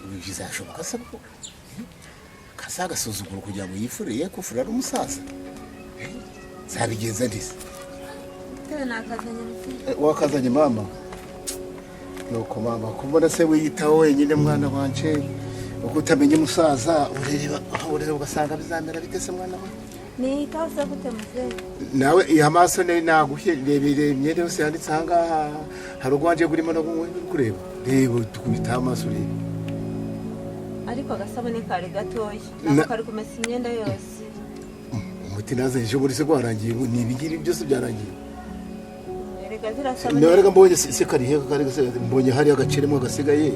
Bizashoboka se ko kasa agasuzuguro kugira ngo yifurire, ye kufurira ari umusaza? Zabigenza nte? Bitewe nakazanye, muzehe. Wakazanye mama? Nuko mama, kumbona se wiyitaho wenyine, mwana wanje, uko utamenya umusaza, ureba ureba ugasanga bizamera bite se, mwana we? Niyitaho se gute, muzehe? Nawe iya amaso ne nagushye. Reba imyenda yose yanditse ahangaha, hari urwanje gurimo no kureba. Reba, tukubita amaso urebe. Ariko agasabune kari gatoya, ntabwo kari kumesa imyenda yose. Umuti nazanye ejo muri se gwarangiye, ngo ni ibigiri byose byarangiye. Erega ziriya sabune Nawe reka, mbonye se karihe kari gasigaye? Mbonye hari agaceremo gasigaye.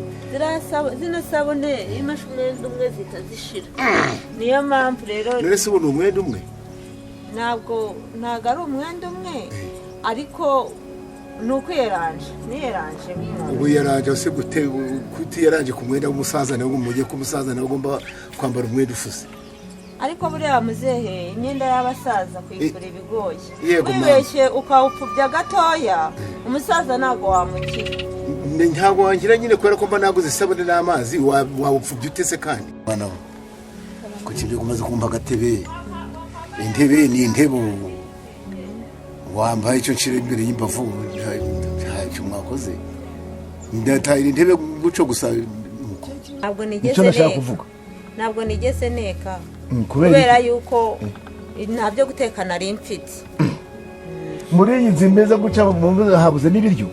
Zino sabune iyo imashe umwenda umwe zihita zishira, niyo mpamvu rero. None se ubu ni umwenda umwe? Ntabwo ari umwenda umwe, ariko ni ukwiyeranje, niyeranje nk'umuntu. Ubu yaranje se gute? Kutiyaranje ku mwenda w'umusaza nawe, ngo ko umusaza nawe agomba kwambara umwenda ufuze? Ariko buriya muzehe, imyenda y'abasaza kuyigura ibigoye. Yego, mama. Wibeshye ukawupfubya gatoya, umusaza ntabwo wamukira. Ntabwo wangira nyine, kubera ko mba naguze isabune n'amazi. Wawupfubya ute se kandi, mwana we? Kuki ibyo umaze kumva agatebe, intebe ni intebe, wambaye icyo nshyira imbere y'imbavu, ntacyo mwakoze, ndatahira intebe guco gusa. Ntabwo nigeze Icyo nashaka neka. kuvuga. Ntabwo nigeze neka. Kubera Kubera iki? yuko nta byo guteka nari mfite. Muri iyi nzu imeze gutya habuze n'ibiryo?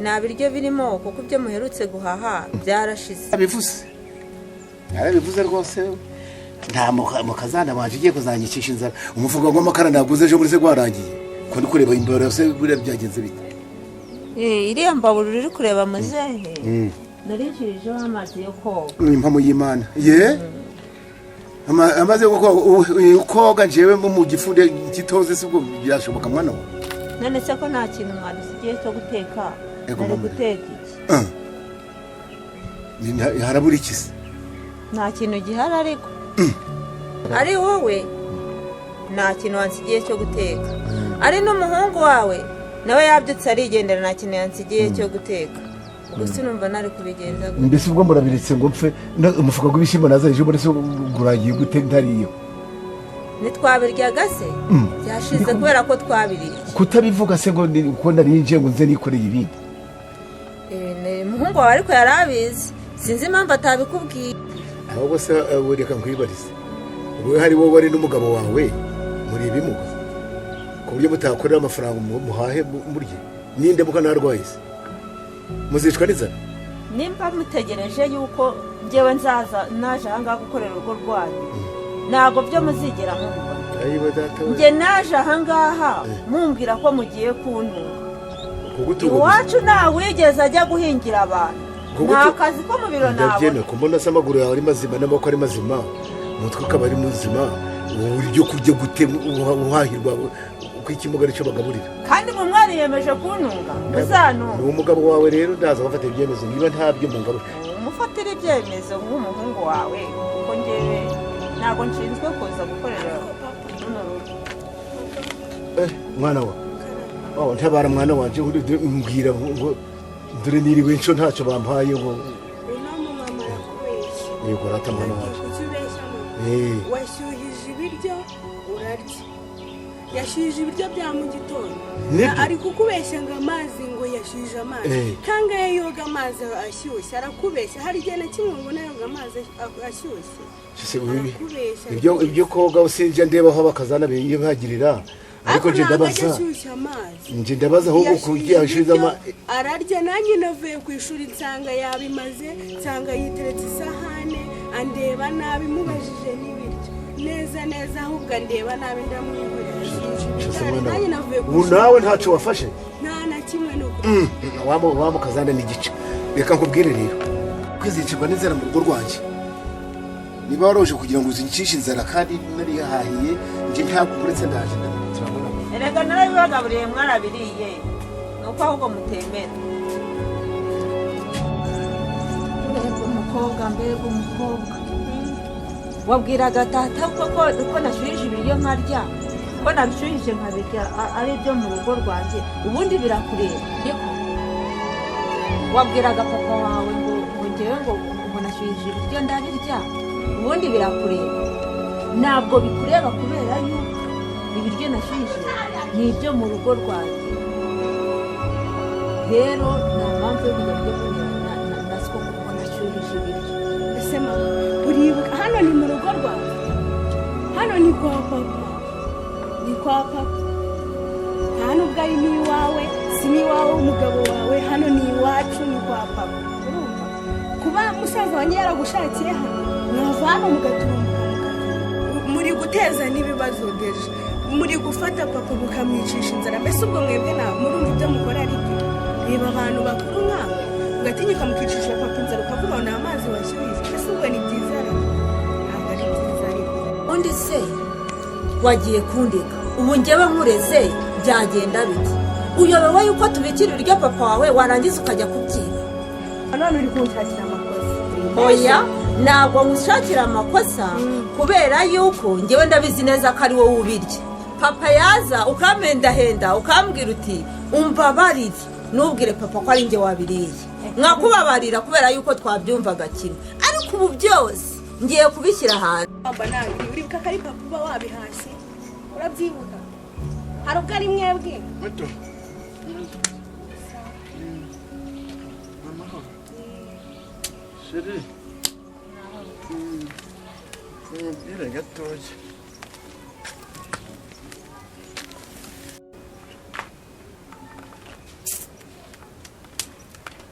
Nta biryo birimo, kuko ibyo muherutse guhaha byarashize. Yarabivuze, yarabivuze rwose. Nta mukazana wanje ugiye kuzanyicisha inzara. Umufuka w'amakara naguze ejo muri se gwarangiye, ko ndi kureba imbere yose, buriya byagenze bite? Iriya mbabura uri kureba, muzehe, narinshirijeho amazi yo koga. Ni impamo y'Imana ye. Amaze koga njyewe mu gifunde gitoze si ubwo byashoboka, mwana we? None se ko nta kintu mwadusigiye cyo guteka, Ego, nari mama. guteka iki? Ah. Harabura iki se? Nta kintu gihari, ariko ari wowe nta kintu wansigiye cyo guteka, ari n'umuhungu wawe nawe yabyutse arigendera, nta kintu yansigiye cyo guteka. Ubwo sinumva nari kubigenza gute. Mbese ubwo murabiretse ngo mpfe? Umufuka w'ibishyimbo nazanye ejo muri se guragiye gute ntariyo? Ntitwabiryaga se? Byashize kubera ko twabiriye. Kutabivuga se ngo ko narinje ngo nze nikoreye ibindi? Ni umuhungu wawe, ariko yari abizi, sinzi impamvu atabikubwiye. Ahubwo se reka nkwibarize, wowe, hari wowe wari n'umugabo wawe, muri ibimuga ku buryo mutakorera amafaranga muhahe murye? Ninde muka narwaye se muzicwa n'inzara? Nimba mutegereje yuko njyewe nzaza naje ahangaha gukorera urugo rwanyu, ntabwo byo muzigera mubibona. Ayiwe data we! Njye naje ahangaha mumbwira ko mugiye kuntunga. Kugutunga gusa. Iwacu nta wigeze ajya guhingira abantu. Nta kazi ko mu biro Ndabyemera. nabona. Ko mbona se amaguru yawe ari mazima n'amaboko ari mazima, umutwe ukaba ari muzima, ubu ibyo kurya gute uhahirwa ko ikimuga aricyo bagaburira? Kandi mu mwariyemeje kuntunga, muzantunga. Ni umugabo wawe rero, ndaza bafata ibyemezo niba ntabyo mungaburira. Umufatire ibyemezo nk'umuhungu wawe, kuko njyewe ntabwo nshinzwe kuza gukorera runo rugo. Mwana wa, oh, ntabara mwana wanje, mbwira ngo dore niriwe nco ntacyo bampaye ngo. Uno mumama arakubeshya. Yego rata, mwana wanje. Kuki ubeshya mama? Washyuhije ibiryo urarya, yashyuhije ibiryo bya mu gitondo. Nibyo. Ari kukubeshya ngo amazi, ngo yashyuhije amazi. Kangahe yoga amazi ashyushye? Arakubeshya. Hari igihe na kimwe ubona yoga amazi ashyushye? Se Arakubeshya. Ibyo koga usinjya ndeba aho bakazana biyuhagirira, ariko nje Ntabwo ajya ndabaza. ashyushya amazi. Nje ndabaza ahubwo kugira Yashyuhije ashyuze ama ibiryo, ararya. Nanjye navuye ku ishuri nsanga yabimaze, nsanga yiteretse isahane, andeba nabi mubajije n'ibiryo neza neza, ahubwo andeba nabi, ndamwihorera. Yashyuhije Shose ibiryo. mwana Nanjye we. navuye ku Ubu ishuri. nawe ntacyo wafashe? Nta na kimwe, ni ukuri. Waba kazana n'igice. Reka nkubwire rero, kwizicirwa n'inzara mu rugo rwanjye, niba waroje kugira ngo uzincishe inzara kandi narihahiye, nje ntabwo uretse ndaje turabona. Erega narabibagaburiye, mwarabiriye, ni uko ahubwo mutemera. Mbega umukobwa, mbega umukobwa! Wabwiraga tata koko ko nashyuhije ibiryo nkarya, ko nabishyuhije nkabirya, ari ibyo mu rugo rwanjye? Ubundi birakureba, niko wabwiraga papa wawe ngo ngewe ngo nashyuhije. Nashyuhije ibiryo ndabirya, ubundi birakureba? Ntabwo bikureba, kubera yuko ibiryo nashyuhije ni ibyo mu rugo rwanjye. Rero nta mpamvu yo kujya kujya kunyurana na siko, kuko nashyuhije ibiryo. Ese mama, uribuka hano ni mu rugo rwawe? Hano ni kwa papa, ni kwa papa. Nta nubwo ari n'iwawe, si n'iwawe umugabo wawe. Hano ni iwacu, ni kwa papa. Urumva, kuba musaza wanjye yaragushakiye hano, mwava hano mugaturumbuka mukava. Muri guteza n'ibibazo déjà, muri gufata papa mukamwicisha inzara. Mbese ubwo mwebwe na murumva ibyo mukora ari byo? Reba abantu bakuru nkawe, ugatinyuka mukicisha papa inzara, ukavuga ngo ni amazi washyuhije. Mbese ubwo ni byiza ra? Ntabwo ari byiza ariko. Undi se wagiye kundeka? Ubu njyewe nkureze byagenda bite? Uyobewe yuko tubikira ibiryo papa wawe, warangiza ukajya kubyiba? None uri kunshakira amakosa. Oya, ntabwo nkushakira amakosa, kubera yuko njyewe ndabizi neza ko ari wowe ubirya. Papa yaza ukampendahenda, ukambwira uti: "Umbabarire, ntubwire papa ko ari njye wabiriye," nkakubabarira kubera yuko twabyumvaga kimwe. Ariko ubu byose ngiye kubishyira hanze. Mba nabiri, uribuka ko ari papa uba wabihashye? Urabyibuka? Hari ubwo ari mwebwe? Muto. Amahoro. Chérie. Mubwire gatoya.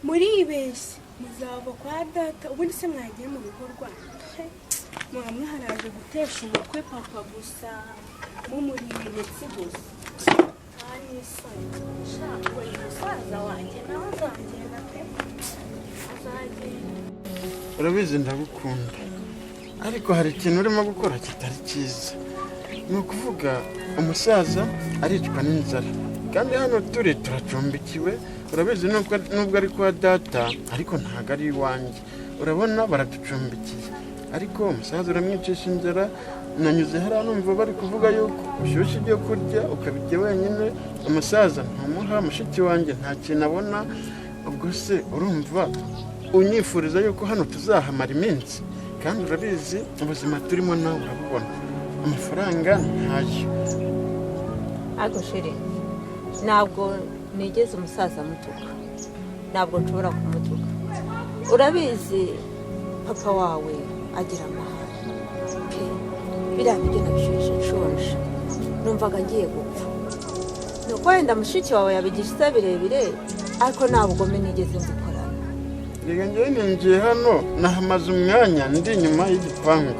Muribeshye, muzava kwa data. Ubundi se mwagiye mu rugo rwanyu? He, muba mwaharaje gutesha ubukwe papa gusa, mumuriye imitsi gusa, nta n'isoni. Sha, ngo ni musaza wanjye nawe azagenda pe, azagenda. Urabizi ndagukunda. Ariko hari ikintu urimo gukora kitari cyiza. Ni ukuvuga umusaza aricwa n'inzara. Kandi hano turi turacumbikiwe, urabizi nubwo ari kwa data ariko ntabwo ari iwanjye. Urabona baraducumbikiye. Ariko umusaza uramwicisha inzara, nanyuze hariya numva bari kuvuga yuko ushyushya ibyo kurya ukabirya wenyine, umusaza ntumuha, mushiki wanjye nta kintu abona. Ubwo se urumva unyifuriza yuko hano tuzahamara iminsi? Kandi urabizi ubuzima turimo nawe urabubona, amafaranga ntayo. Ariko chérie, ntabwo nigeze umusaza mutuka, ntabwo nshobora kumutuka. Urabizi papa wawe agira amahane pe. Biriya biryo nabishyushye nshonje, numvaga ngiye gupfa. Ni uko wenda mushiki wawe yabigize birebire, ariko nta bugome nigeze mbikorana. Reka njyewe ninjiye hano nahamaze umwanya ndi inyuma y'igipangu,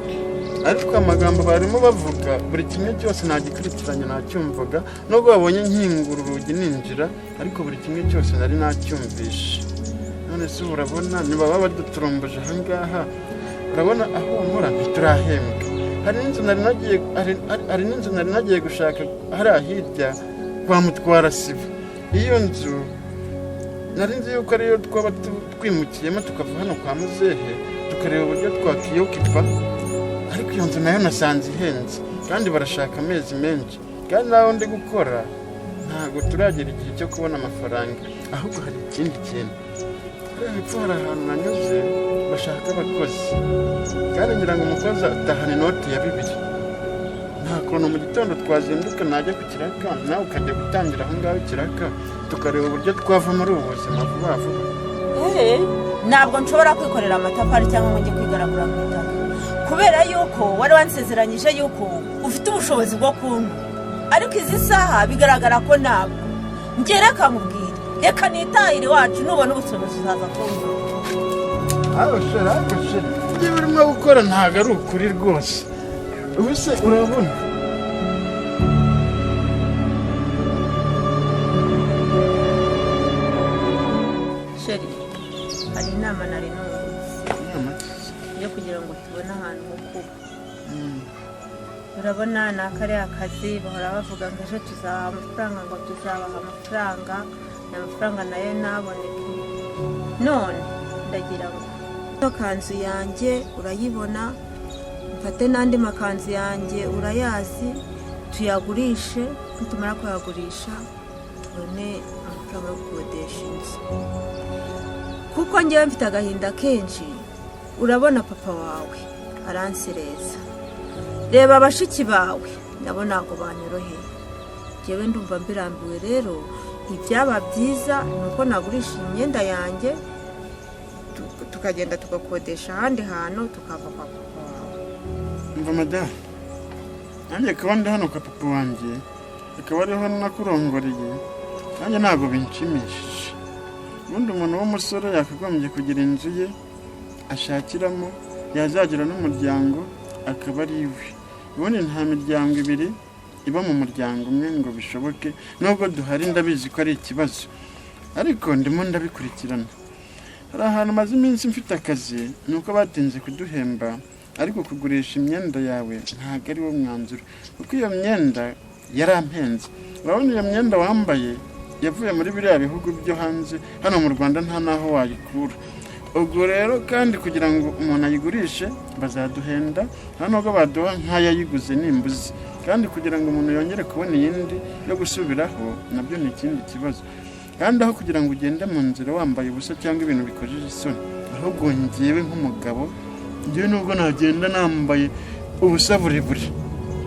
ariko amagambo barimo bavuga buri kimwe cyose nagikurikiranye, nacyumvaga. Nubwo babonye nkingura urugi ninjira, ariko buri kimwe cyose nari nacyumvishe. None se ubu urabona ntibaba baduturumbuje ahangaha? Urabona aho nkora ntiturahembwa. Hari n'inzu nari nagiye gushaka hariya hirya kwa Mutwara Sibo. Iyo nzu nari nzi yuko ariyo twaba twimukiyemo, tukava hano kwa muzehe, tukareba uburyo twakiyokipa. Ariko iyo nzu nayo nasanze ihenze, kandi barashaka amezi menshi, kandi naho ndi gukora ntabwo turagera igihe cyo kubona amafaranga. Ahubwo hari ikindi kintu, hariya hepfo hari ahantu nanyuze bashaka abakozi, kandi ngira ngo umukozi atahana inoti ya 2. Nta kuntu mu gitondo twazinduka najya ku kiraka, nawe ukajya gutangira aho ngaho ikiraka, tukareba uburyo twava muri ubu buzima vuba vuba? Ntabwo nshobora kwikorera amatafari cyangwa ngo njye kwigaragura mu itaka, kubera yuko wari wansezeranyije yuko ufite ubushobozi bwo kunywa, ariko izi saha bigaragara ko ntabwo. Njye reka nkubwire, reka nitahire iwacu, nubona ubushobozi uzaza kunywa. Ariko chérie, ariko chérie, ibyo urimo gukora ntabwo ari ukuri rwose. Ubu se urabona Chérie, hari inama nari nungutse Inama? yo kugira ngo tubone ahantu ho kuba. Urabona ni akariya kazi bahora bavuga ngo ejo tuzabaha amafaranga, ngo tuzabaha amafaranga, amafaranga nayo ntaboneke. None ndagira ngo ino kanzu yanjye urayibona, mfate n'andi makanzu yanjye urayazi, tuyagurishe. Nitumara kuyagurisha tubone amafaranga yo gukodesha inzu, kuko ngewe mfite agahinda kenshi. Urabona papa wawe aransereza, reba bashiki bawe nabo ntabwo banyoroheye. Njyewe ndumva mbirambiwe. Rero ibyaba byiza ni uko nagurisha imyenda yanjye, tukagenda tugakodesha ahandi hantu, tukava kwa papa wawe. Umva madamu, nanjye kuba ndi hano kwa papa wanjye, akaba ariho nakurongoreye, nanjye ntabwo binshimishije. Ubundi umuntu w'umusore yakagombye kugira inzu ye ashakiramo, yazagira n'umuryango akaba ari iwe. Ubundi nta miryango ibiri iba mu muryango umwe ngo bishoboke. Nubwo duhari, ndabizi ko ari ikibazo, ariko ndimo ndabikurikirana. Hari ahantu maze iminsi mfite akazi, ni uko batinze kuduhemba. Ariko kugurisha imyenda yawe ntabwo ari wo mwanzuro, kuko iyo myenda yarampenze. Urabona iyo myenda wambaye yavuye muri biriya bihugu byo hanze, hano mu Rwanda nta n'aho wayikura. Ubwo rero kandi kugira ngo umuntu ayigurishe bazaduhenda, nta nubwo baduha nk'ayayiguze nimbuzi. Kandi kugira ngo umuntu yongere kubona iyindi yo gusubiraho nabyo ni ikindi kibazo. Kandi aho kugira ngo ugende mu nzira wambaye ubusa cyangwa ibintu bikojeje isoni, ahubwo ngewe nk'umugabo, ngewe nubwo nagenda nambaye ubusa burebure,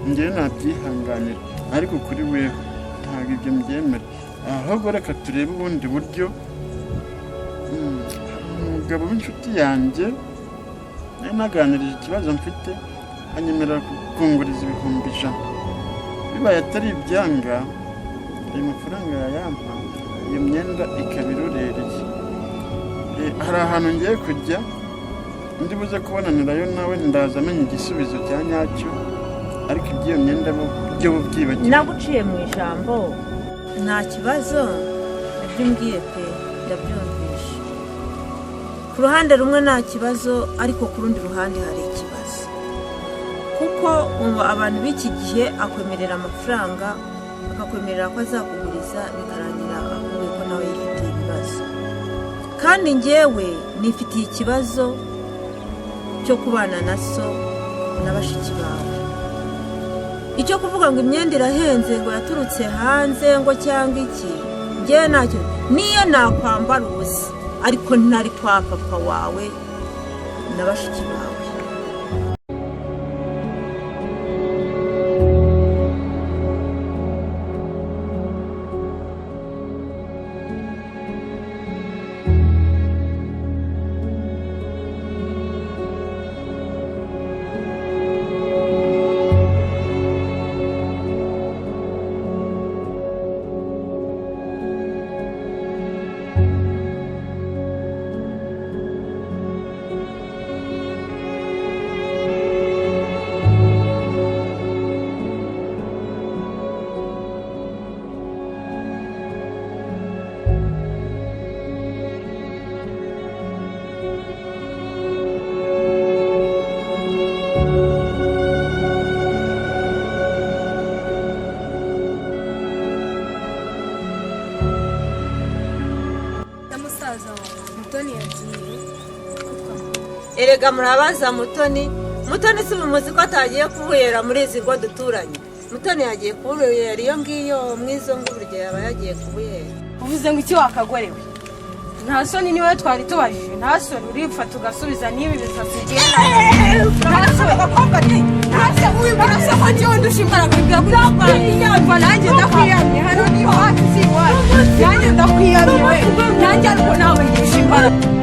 ngewe nabyihanganira, ariko kuri weho ntabwo ibyo mbyemera. Ahubwo reka turebe ubundi buryo. Umugabo w'inshuti yanjye nari naganirije ikibazo mfite, anyemerera kunguriza 100,000. Bibaye atari ibyanga, ayo mafaranga yayampa, iyo myenda ikaba irorereye. Hari ahantu ngiye kujya, ndi buze kubonanirayo nawe, ndaza amenya igisubizo cya nyacyo. Ariko iby'iyo myenda byo bubyibagiwe. Naguciye mu ijambo, nta kibazo ibyo umbwiye pe, ndabyumvishe. Ku ruhande rumwe nta kibazo, ariko ku rundi ruhande hari ikibazo, kuko ubu abantu b'iki gihe akwemerera amafaranga, akakwemerera ko azakuguriza, bikarangira akubwiye ko nawe yifitiye ibibazo. Kandi njyewe nifitiye ikibazo cyo kubana na so na bashiki bawe. Icyo kuvuga ngo imyenda irahenze, ngo yaturutse hanze, ngo cyangwa iki, njyewe ntacyo. Niyo nakwambara ubusa, ariko ntari kwa papa wawe na bashiki bawe. Na musaza wawe Mutoni yagiye ko Erega murabaza Mutoni. Mutoni si muzi ko atagiye kubuhera muri izi ngo duturanye? Mutoni yagiye kubuhera iyo ngiyo mu izo ngo, buri gihe yaba yagiye kubuhera. Uvuze ngo iki wakagorewe? Nta soni? Niwe twari tubajije. Nta soni? Urifata ugasubiza n'ibi bisatsi ugenda. Nta soni? Nta soni? Wibwira se ko njyewe ndusha imbaraga? Wibwira ko ndakwiye? Nanjye ndakwiyamye. Hano ni iwacu, si iwacu. Nanjye ndakwiyamye we. Nanjye ariko nawe ndusha imbaraga.